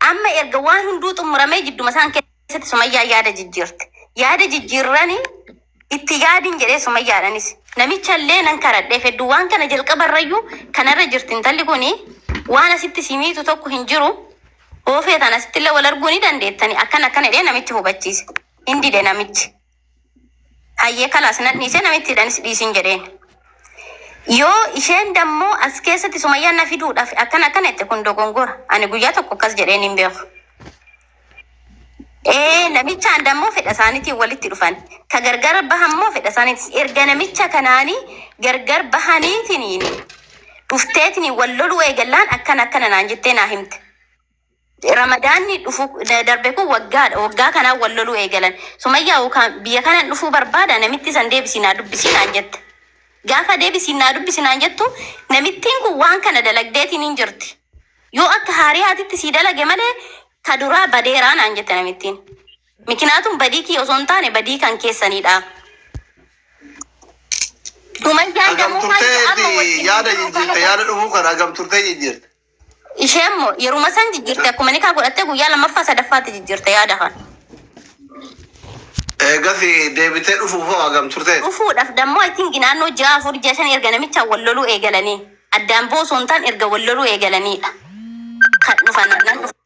Amma erga waan hunduu xumuramee jidduma isaan keessatti Sumayyaan yaada jijjiirte. Yaada jijjiirrani itti yaadin jedhee Sumayyaadhanis. Namicha illee nan karadheef hedduu waan kana jalqabarrayyuu kanarra jirti intalli kuni waan asitti si miitu tokko hin jiru. Hoo feetan asitti illee wal arguu ni dandeettani akkana akkana jedhee namichi hubachiise. Hin dide namichi. Hayyee kalaas nan dhiisee namittiidhanis dhiisin jedheen. Yoo isheen dammoo as keessatti Sumayyaan na fiduudhaaf akkana akkana jette kun dogongora. Ani guyyaa tokko akkas jedheen hin beeku. Ee namichaan dammoo fedha isaaniitiin walitti dhufan. Ka gargar bahan immoo fedha isaaniitiin. Erga namicha kanaanii gargar bahaniitiin dhufteetiin wal loluu eegallaan akkana akkana naan jettee naa himte. Ramadaanni dhufu darbe kun waggaadha. Waggaa kanaan wal loluu eegalan. Sumayyaa yookaan biyya kanan dhufuu barbaada namitti san deebisii naa dubbisii naan jette. Gaafa deebisii naa dubbisi naan jettu namittiin kun waan kana dalagdeetiin hin jirti. Yoo akka haariyaatitti sii dalage malee ka duraa badeeraa naan jette namittiin. Mikinaatuun badii kiyya osoo hin taane badii kan keessanidha. Sumayyaan Hagam dammoo maal turtee amma wajjin yaada hin jiru kana jijjiirte yaada dhufuu kana hagam turtee jijjiirte. Ishee immoo yeruma san jijjiirte akkuma nikaa godhattee guyyaa lammaffaa sadaffaatti jijjiirte yaada kana. Eegas deebitee dhufuuf hoo hagam turteeti? Dhufuudhaaf dammoo I think naannoo ji'a 4 ji'a 5 erga namichaan wal loluu eegalanii addaan boo osoo hin taane erga wal loluu eegalaniidha. Kan dhufan nan dhufa.